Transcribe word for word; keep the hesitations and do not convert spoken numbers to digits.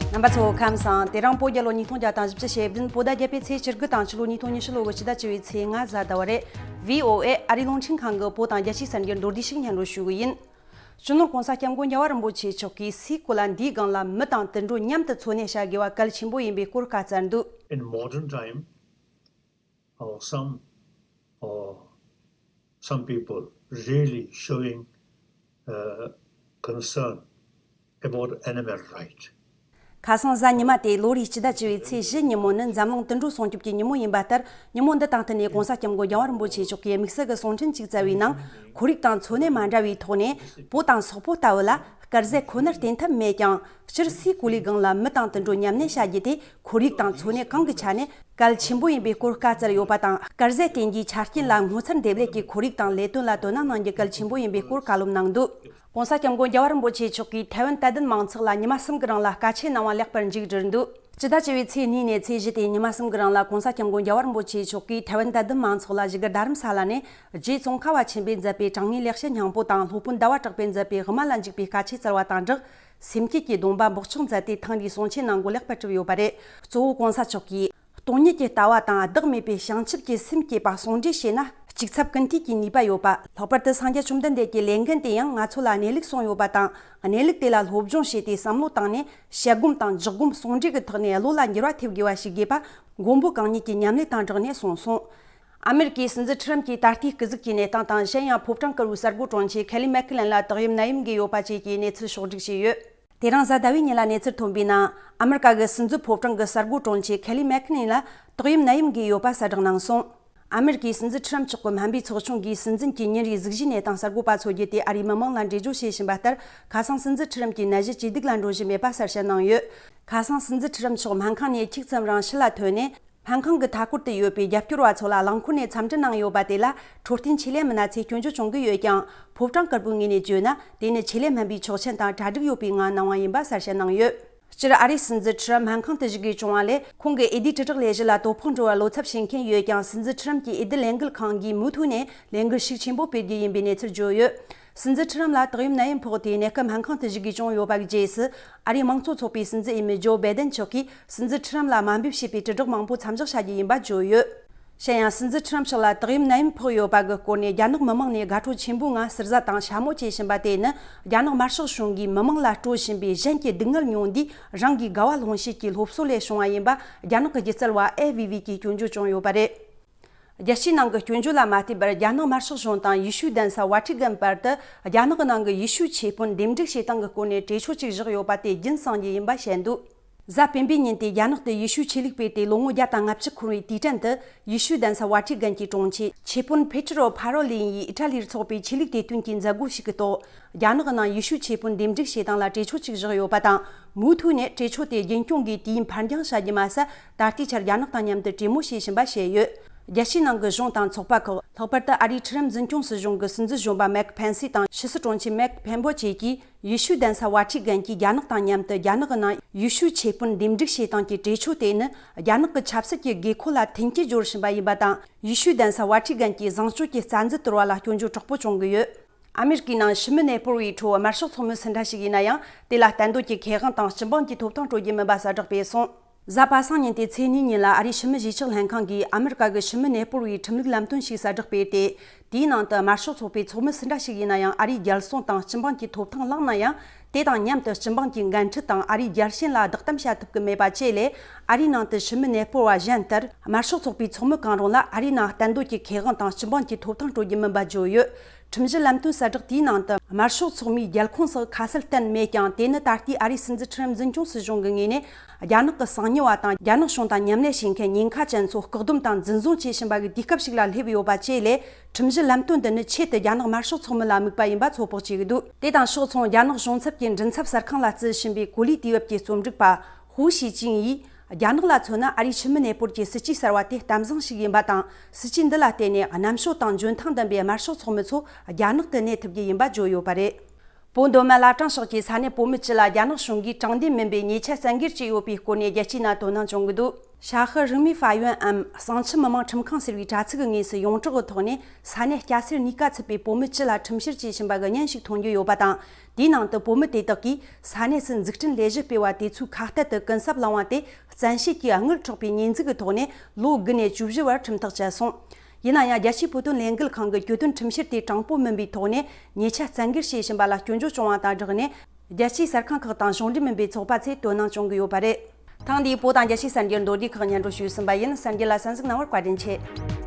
རྣམ་པ་ཚོ་ཁམས་བཟང་། དེ་རིང་བོད་རྒྱལ་ལོ་ཉིས་སྟོང་བརྒྱ་དང་བཞི་བཅུ་ཞེ་བདུན། བོད་ཟླ་བརྒྱད་པའི་ཚེས་བཅུ་དགུ་དང་ཕྱི་ལོ་ཉིས་སྟོང་ཉི་ཤུ་ལོ་གི་ཕྱི་ཟླ་བཅུ་བའི་ཚེས་ལྔ་གཟའ་ཟླ་བ་རེད། བྷི་ཨོ་ཨེ་ཨ་རིའི་རླུང་འཕྲིན་ཁང་གི་བོད་དང་རྒྱལ་སྤྱིའི་གསར་འགྱུར་མདོར་བསྡུས་ཤིག་སྙན་སྒྲོན་ཞུ་གི་ཡིན། སྤྱི་ནོར་༸གོང་ས་༸སྐྱབས་མགོན་རྒྱལ་བ་རིན་པོ་ཆེ་མཆོག་གིས་སའི་གོ་ལ་འདིའི་སྒང་ལ་མི་དང་དུད་འགྲོ་མཉམ་དུ་འཚོ་གནས་བྱ་དགོས་པ་གལ་ཆེན་པོ་ཡིན་པའི་སྐོར་བཀའ་སྩལ་འདུག In modern time, uh, some, uh, some people really showing, uh, concern about animal right. ཁ་སང་གཟའ་ཉི་མ་སྟེ་ལོ་རེའི་སྤྱི་ཟླ་བཅུ་བའི་ཚེས་བཞི་ཉིན་མོ་ནི་འཛམ་གླིང་དུད་འགྲོ་སྲུང་སྐྱོབ་ཀྱི་ཉིན་མོ་ཡིན་པ་ལྟར། ཉིན་མོ་འདི་དང་བསྟུན་ནས་༸གོང་ས་༸སྐྱབས་མགོན་རྒྱལ་བ་རིན་པོ་ཆེ་མཆོག་གིས་དམིགས་བསལ་གྱི་གསུང་འཕྲིན་ཅིག་སྩལ་བའི་ནང་། ཁོར་ཡུག་དང་འཚོ་གནས་མ་འདྲ་བའི་ཐོག་ནས། བོད་དང་སོག་པོ་ལྟ་བུ་ལ་དཀར་ཟས་ཁོ་ནར་བརྟེན་ཐབས་མེད་ཀྱང་། སྤྱིར་སའི་གོ་ལའི་སྒང་ལ་མི་དང་དུད་འགྲོ་མཉམ་གནས་བྱ་རྒྱུ་དེ་ཁོར་ཡུག་དང་འཚོ་གནས་གང་གི་ཆ་ནས་གལ་ཆེན་པོ་ཡིན་པའི་སྐོར་བཀའ་སྩལ་ཡོད་པ་དང་། དཀར་ཟས་བསྟེན་རྒྱུའི་ཆ་རྐྱེན་ལ་སྔོ་ཚལ་འདེབས་ལས་ཀྱི་ཁོར་ཡུག་དང་ལས་དོན་ལ་དོ་སྣང་གནང་རྒྱུ་གལ་ཆེན་པོ་ཡིན་པའི་སྐོར་བཀའ་སློབ་གནང་འདུག ༸གོང་ས་༸སྐྱབས་མགོན་རྒྱལ་བ་རིན་པོ་ཆེ་མཆོག་གིས་ཐའེ་ཝན་དད་ལྡན་མང་ཚོགས་ལ་ཉི་མ་གསུམ་གྱི་རིང་ལ་བཀའ་ཆད་གནང་བ་ལེགས་པར་མཇུག་བསྒྲིལ་འདུག་སྤྱི་ཟླ་བཅུ་བའི་ཚེས་གཉིས་ནས་ཚེས་བཞི་སྟེ་ཉི་མ་གསུམ་གྱི་རིང་ལ་༸གོང་ས་༸སྐྱབས་མགོན་རྒྱལ་བ་རིན་པོ་ཆེ་མཆོག་གིས་ཐའེ་ཝན་དད་ལྡན་མང་ཚོགས་ལ་བཞུགས་སྒར་རྡ་རམ་ས་ལ་ནས་རྗེ་ཙོང་ཁ་པ་ཆེན་པོས་མཛད་པའི་དྲང་ངེས་ལེགས་བཤད་སྙིང་པོ་དང་སློབ་དཔོན་ཟླ་བ་གྲགས་པས་མཛད་པའི་དབུ་མ་ལ་འཇུག་པའི་བཀའ་ཆོས་སྩལ་བ་དང་སྦྲགས། སེམས་བསྐྱེད་ཀྱི་སྡོམ་པ་འབོགས་ཆོག་མཛད་དེ་ཐེངས་འདིའི་གསུང་ཆོས་གནང་སྒོ་ལེགས་པར་གྲུབ་ཡོད་པ་རེད། གཙོ་བོ་༸གོང་ས་མཆོག་གིས། སྟོང་ཉིད་ཀྱི་ལྟ་བ་དང་བདག་མེད་པའི་བྱང་ཆུབ་ཀྱི་སེམས་བསྐྱེད་པ་ཟུང་འབྲེལ་བྱས་ན། ལྕུག་ཚབ་ཀུན་འདུས་ཀྱི་ནུས་པ་ཡོད་པ། ལྷག་པར་དུ་སངས་རྒྱས་བཅོམ་ལྡན་འདས་ཀྱི་ལས་འགན་དེ་ཡང་ང་ཚོ་ལ་གནས་ལུགས་གསུངས་ཡོད་པ་དང་། གནས་ལུགས་དེ་ལ་སློབ་སྦྱོང་བྱས་ཏེ་བསམ་བློ་བཏང་ནས་དཔྱད་སྒོམ་དང་འཇོག་སྒོམ་ཟུང་འབྲེལ་གྱི་ཐོག་ནས་བློ་ལ་འགྱུར་བ་ཐེབས་དགོས་པ་ཞིག་དགོས་པ། མགོན་པོ་གང་ཉིད་ཀྱི་ཉམས་ལེན་དང་སྦྲགས་ནས་གསུངས་སོང་། ཨ་མེ་རི་ཀའི་སྲིད་འཛིན་ཁྲི་རམ་གྱི་ད་ལྟའི་སྐུ་གཟུགས་ཀྱི་གནས་སྟངས་དང་། གཞན་ཡང་ཕོ་བྲང་དཀར་པོའི་གསར་འགོད་དྲུང་ཆེ་ཁེ་ལི་མེག་ཁི་ལན་ལ་དག་ཡམས་ནད་ཡམས་འགོས་ཡོད་པ་བཅས་ཀྱི་གནས་ཚུལ་ཕྱོགས་བསྒྲིགས་བྱས་ཡོད། དེ་རིང་གཟའ་ཟླ་བའི་ཉིན་ལ་གནས་ཚུལ་ཐོན་པའི་ནང་། ཨ་མེ་རི་ཀ་གི་སྲིད་འཛིན་ཕོ་བྲང་གི་གསར་འགོད་དྲུང་ཆེ་ཁེ་ལི་མེག་ཁི་ལན་ལ་དག་ཡམས་ནད་ཡམས་འགོས་ཡོད་པ་གསལ་བསྒྲགས་གནང་སོང་། ཨ་མེ་རི་ཀའི་སྲིད་འཛིན་ཁྲི་རམ་མཆོག་གི་སྨན་པའི་ཚོགས་ཆུང་གིས་སྲིད་འཛིན་གྱི་ཉིན་རེའི་གཟུགས་གཞིའི་གནས་སྟངས་གསར་འགོད་པ་ཚོར་བརྒྱུད་དེ་ཨ་རིའི་མི་མང་ལ་འགྲེལ་བརྗོད་བྱེད་བཞིན་པ་ལྟར། ཁ་སང་སྲིད་འཛིན་ཁྲི་རམ་གྱི་ནད་གཞི་ཇེ་སྡུག་ལ་འགྲོ་བཞིན་མེད་པ་གསལ་བཤད་གནང་ཡོད། ཁ་སང་སྲིད་འཛིན་ཁྲི་རམ་མཆོག་སྨན་ཁང་ནས་ཁྱུག་ཙམ་རིང་ཕྱི་ལ་ཐོན་ནས། སྨན་ཁང་གི་མཐའ་འཁོར་དུ་ཡོད་པའི་རྒྱབ་སྐྱོར་བ་ཚོ་ལ་རླངས་འཁོར་ནས་འཚམས་འདྲི་གནང་ཡོད་པ་དེ་ལ་འཕྲོད་བསྟེན་ཆེད་ལས་མི་སྣ་ཚོས་སྐྱོན་བརྗོད་བྱུང་གི་ཡོད་ཀྱང་། ཕོ་བྲང་དཀར་པོའི་ངོས་ནས་བརྗོད་ན། དེ་ནི་ཆེད་ལས་སྨན་པའི་ཆོག་མཆན་དང་གྲ་སྒྲིག་ཡོད་པའི་ངང་གནང་བ་ཡིན་པ་གསལ་བཤད་གནང་ཡོད། སྤྱིར་ཨ་རིའི་སྲིད་འཛིན་ཁྲི་རམ་སྨན་ཁང་དུ་བཞུགས་དགོས་བྱུང་བ་ལས། ཁོང་གི་འོས་བསྡུའི་དྲིལ་བསྒྲགས་ལས་གཞི་ལ་དོ་ཕོག་འགྲོ་བར་བློ་འཚབ་བྱེད་མཁན་ཡོད་ཀྱང་། སྲིད་འཛིན་ཁྲི་རམ་གྱི་འོས་བསྡུ་ལས་འགུལ་ཁང་གིས་མུ་མཐུད་ནས་ལས་འགུལ་ཤུགས་ཆེན་པོ་སྤེལ་རྒྱུ་ཡིན་པའི་གནས་ཚུལ་བརྗོད་ཡོད། སྲིད་འཛིན་ཁྲི་རམ་ལ་དག་ཡམས་ནད་ཡམས་ཕོག་སྟེ་གནས་སྐབས་སྨན་ཁང་དུ་བཞུགས་དགོས་བྱུང་ཡོད་པ་གི་རྗེས་སུ། ཨ་རིའི་མང་གཙོ་ཚོགས་པའི་སྲིད་འཛིན་འོས་མི་ཇོ་བྷའི་ཏན་མཆོག་གིས་སྲིད་འཛིན་ཁྲི་རམ་ལ་དམའ་འབེབས་བྱས་པའི་དྲིལ་བསྒྲགས་མང་པོ་མཚམས་འཇོག་བྱ་རྒྱུ་ཡིན་པ་བརྗོད་ཡོད། གཞན་ཡང་། སྲིད་འཛིན་ཁྲི་རམ་མཆོག་ལ་དག་ཡམས་ནད་ཡམས་ཕོག་ཡོད་པ་གི་སྐོར་ནས་རྒྱ་ནག་མི་མང་ནས་དགའ་སྤྲོ་ཆེན་པོའི་ངང་ཟུར་ཟ་དང་ཞྭ་མོ་བྱེད་བཞིན་པ་དེ་ནི། རྒྱ་ནག་དམར་ཤོག་གཞུང་གིས་མི་མང་ལ་སྤྲོད་བཞིན་པའི་གཞན་གྱི་སྡུག་བསྔལ་མྱོང་དུས་རང་གིས་དགའ་བ་སློང་བྱེད་ཀྱི་སློབ་གསོ་ལས་བྱུང་བ་ཡིན་པ། རྒྱ་ནག་གི་སྒྱུ་རྩལ་བ་ཨེ་ཝི་ཝི་གིས་སྐྱོན་བརྗོད་བྱུང་ཡོད་པ་རེད། རྒྱལ་སྤྱིའི་ནང་གི་སྐྱོན་བརྗོད་ལ་མ་ལྟོས་པར། རྒྱ་ནག་དམར་ཤོག་གཞུང་དང་ཡེ་ཤུའི་གདན་ས་ཝ་ཊི་གན་བར་དུ་རྒྱ་ནག་གི་ནང་གི་ཡེ་ཤུའི་ཆོས་དཔོན་འདེམས་སྒྲུག་བྱེད་སྟངས་ཀྱི་སྐོར་ནས་གྲོས་ཆོད་ཅིག་བཞག་ཡོད་པ་དེ་རྒྱུན་བསྲིང་རྒྱུ་ཡིན་པ་བཤད་འདུག་གཟའ་སྤེན་པའི་ཉིན་དེ་རྒྱ་ནག་ཏུ་ཡེ་ཤུའི་ཆོས་ལུགས་སྤེལ་ཏེ་ལོ་ངོ་བརྒྱ་དང་ལྔ་བཅུ་འཁོར་བའི་དུས་དྲན་དུ། ཡེ་ཤུའི་གདན་ས་ཝ་ཊི་གན་གྱི་དྲུང་ཆེ་ཆོས་དཔོན་ཕེ་ཏྲོ་ཕ་རོ་ལིན་ཡིས་ཨི་ཊ་ལིར་འཚོགས་པའི་ཆོས་ལུགས་དེ་སྟོན་གྱི་མཛད་སྒོ་ཞིག་གི་ཐོག་རྒྱ་ནག་གི་ནང་ཡེ་ཤུའི་ཆོས་དཔོན་འདེམས་སྒྲུག་བྱེད་སྟངས་ལ་གྲོས་ཆོད་ཅིག་བཞག་ཡོད་པ་དང་། མུ་མཐུད་ནས་གྲོས་ཆོད་དེ་རྒྱུན་སྐྱོང་གིས་དུས་ཡུན་ཕར་འགྱངས་བྱ་རྒྱུ་མ་ཟད། ད་ལྟའི་ཆར་རྒྱ་ནག་དང་མཉམ་དུ་གྲོས་མོལ་བྱེད་བཞིན་པ་བཤད་ཡོད། རྒྱལ་སྤྱིའི་ནང་གི་གཞུང་དང་ཚོགས་པ་ཁག་ལྷག་པར་དུ་ཨ་རིའི་ཁྲི་རམ་འཛིན་སྐྱོང་སྲིད་གཞུང་གི་སྲིད་འཛིན་གཞོན་པ་མེག་ཕེན་སི་དང་ཕྱི་སྲིད་དྲུང་ཆེ་མེག་ཕེན་པོ་བཅས་ཀྱིས། ཡེ་ཤུའི་གདན་ས་ཝ་ཊི་གན་གྱིས་རྒྱ་ནག་དང་མཉམ་དུ་རྒྱ་ནག་གི་ནང་ཡེ་ཤུའི་ཆོས་དཔོན་འདེམས་སྒྲུག་བྱེད་སྟངས་ཀྱི་གྲོས་ཆོད་དེ་ནི། རྒྱ་ནག་གི་ཆབ་སྲིད་ཀྱི་དགོས་མཁོ་ལ་མཐུན་རྐྱེན་སྦྱོར་བཞིན་པ་ཡིན་པ་དང་། ཡེ་ཤུའི་གདན་ས་ཝ་ཊི་གན་གྱི་བཟང་སྤྱོད་ཀྱི་རྩ་འཛིན་དོར་བ་ལ་སྐྱོན་བརྗོད་དྲག་པོ་བྱུང་གི་ཡོད། ཨ་མེ་རི་ཀའི་ནང་ཕྱི་མི་གནས་སྤོར་བའི་ཁྲོད་དམར་ཤོག་ཚོགས་མི་སུ་འདྲ་ཞིག་ཡིན་ན་ཡང་། དེ་ལ་གཏན་སྡོད་ཀྱི་ཁེ་དབང་དང་སྤྱི་འབངས་ཀྱི་ཐོབ་ཐང་སྤྲོད་རྒྱུ་མིན་པ་གསལ་བསྒྲགས་སྤེལ་སོང་། གཟའ་པ་སངས་ཉིན་དེ་ཚེས་གཉིས་ཉིན་ལ་ཨ་རིའི་ཕྱི་མི་ཞིབ་དཔྱོད་ལྷན་ཁང་གིས་ཨ་མེ་རི་ཀ་གི་ཕྱི་མི་གནས་སྤོར་བའི་ཁྲིམས་ལུགས་ལམ་སྟོན་ཞིག་གསལ་བསྒྲགས་སྤེལ་ཏེ། དེའི་ནང་དུ་དམར་ཤོག་ཚོགས་པའི་ཚོགས་མི་སུ་འདྲ་ཞིག་ཡིན་ན་ཡང་། ཨ་རིའི་རྒྱལ་སྲུང་དང་སྤྱི་འབངས་ཀྱི་ཐོབ་ཐང་བླངས་ན་ཡང་། དེ་དང་མཉམ་དུ་སྤྱི་འབངས་ཀྱི་འགན་འཁྲི་དང་ཨ་རིའི་རྒྱལ་ཞེན་ལ་བདག་གཏམ་བྱ་ཐུབ་ཀྱི་མེད་པ་བཅས་ལས། ཨ་རིའི་ནང་དུ་ཕྱི་མི་གནས་སྤོར་བ་གཞན་ལྟར། དམར་ཤོག་ཚོགས་པའི་ཚོགས་མི་གང་རུང་ལ་ཨ་རིའི་ནང་གཏན་སྡོད་ཀྱི་ཁེ་དབང་དང་སྤྱི་འབངས་ཀྱི་ཐོབ་ཐང་སྤྲོད་རྒྱུ་མིན་པ་བརྗོད་ཡོད། ཁྲིམས་གཞི་ལམ་སྟོན་གསལ་བསྒྲགས་དེའི་ནང་དུ། དམར་ཤོག་ཚོགས་མིའི་རྒྱལ་ཁོངས་སུ་ཁ་གསལ་གཏན་མེད་ཀྱང་། དེ་ནི་ད་ལྟའི་ཨ་རིའི་སྲིད་འཛིན་ཁྲི་རམ་འཛིན་སྐྱོང་སྲིད་གཞུང་གི་ངོས་ནས། རྒྱ་ནག་གི་གསང་ཉུལ་བ་དང་། རྒྱ་ནག་གཞུང་དང་མཉམ་ལས་བྱེད་མཁན་ཉེན་ཁ་ཅན་ཚོ་བཀག་སྡོམ་དང་འཛིན་བཟུང་བྱེད་བཞིན་པ་གི་དུས་སྐབས་ཤིག་ལ་སླེབས་ཡོད་པ་བཅས་ལས། ཁྲིམས་གཞི་ལམ་སྟོན་འདི་ནི་ཆེད་དུ་རྒྱ་ནག་དམར་ཤོག་ཚོགས་མི་ལ་དམིགས་པ་ཡིན་པ་ཚོད་དཔག་བྱེད་ཀྱི་འདུག་དེ་དང་ཕྱོགས་མཚུངས། རྒྱ་ནག་གཞུང་ཚབ་ཀྱི་མགྲིན་ཚབ་གསར་ཁང་ལ་བརྩིས་བཞིན་པའི་གོ་ལའི་དུས་བབ་ཀྱི་རྩོམ་སྒྲིག་པ་ཧུའུ་ཞི་ཅིང་ཡིས། རྒྱ་ནག་ལ་མཚོན་ན། ཨ་རིའི་ཕྱི་མི་གནས་སྤོར་གྱི་སྲིད་ཇུས་གསར་བ་དེ་གཏམ་བཟང་ཞིག་ཡིན་པ་དང་། སྲིད་ཇུས་འདི་ལ་བརྟེན་ནས། རྣམ་དཔྱོད་དང་འཇོན་ཐང་ལྡན་པའི་དམར་ཤོག་ཚོགས་མི་ཚོ་རྒྱ་ནག་ཏུ་གནས་ཐུབ་རྒྱུ་ཡིན་པ་བརྗོད་ཡོད་པ་རེད། བོད་མདོ་སྨད་བླ་བྲང་ཕྱོགས་ཀྱི་ས་གནས་བོད་མི་སྤྱི་ལ་རྒྱ་ནག་གཞུང་གིས་དྲང་བདེན་མིན་པའི་ཉེས་ཆད་གསལ་འགེལ་བྱས་ཡོད་པའི་སྐོར་ནས་རྒྱལ་སྤྱིའི་ནང་དོ་སྣང་བྱུང་གི་འདུག་ཤ་ཧི་རིག་གནས་ཧྥ་ཡོན་འམ་གསང་ཆུ་མི་དམངས་ཁྲིམས་ཁང་ཟེར་བའི་དྲ་ཚིགས་ཀྱི་ངོས་སུ་ཡོངས་གྲགས་ཀྱི་ཐོག་ནས་ས་གནས་སྐྱ་སེར་གཉིས་ཀ་ཚུད་པའི་བོད་མི་སྤྱི་ལ་ཁྲིམས་བཤེར་བྱེད་བཞིན་པ་གི་བརྙན་ཞིག་ཐོན་རྒྱུ་ཡོད་པ་དང་། དེའི་ནང་དུ་བོད་མི་དེ་དག་གིས་ས་གནས་སུ་འཛུགས་སྐྲུན་ལས་གཞི་སྤེལ་བ་དེ་ཚོའི་ཁ་གཏད་དུ་གུན་གསབ་བླངས་བ་དེ་བཙན་ཤེད་ཀྱིས་དངུལ་འཕྲོག་པའི་ཉེས་འཛུགས་ཀྱི་ཐོག་ནས་ལོ་དགུ་ནས་བཅུ་བཞི་བར་ཁྲིམས་ཐག་བཅད་སོང་། ཡིན་ན་ཡང་རྒྱལ་སྤྱིའི་བོད་དོན་ལས་འགུལ་ཁང་གིས་གྱོད་དོན་ཁྲིམས་བཤེར་དེ་དྲང་པོ་མིན་པའི་ཐོག་ནས་ཉེས་ཆད་བཙན་འགེལ་བྱེད་བཞིན་པ་ལ་སྐྱོན་བརྗོད་བྱུང་བ་དང་སྦྲགས་ནས། རྒྱལ་སྤྱིའི་གསར་ཁང་ཁག་དང་གཞུང་འབྲེལ་མིན་པའི་ཚོགས་པ་ཚོས་དོ་སྣང་བྱུང་གི་ཡོད་པ་རེད། ཐེངས་འདིའི་བོད་དང་རྒྱལ་སྤྱིའི་གསར་འགྱུར་མདོར་བསྡུས་ཁག་སྙན་སྒྲོན་ཞུས་ཟིན་པ་ཡིན། གསར་འགྱུར་ལ་གསན་གཟིགས་གནང་བར་བཀའ་དྲིན་ཆེ།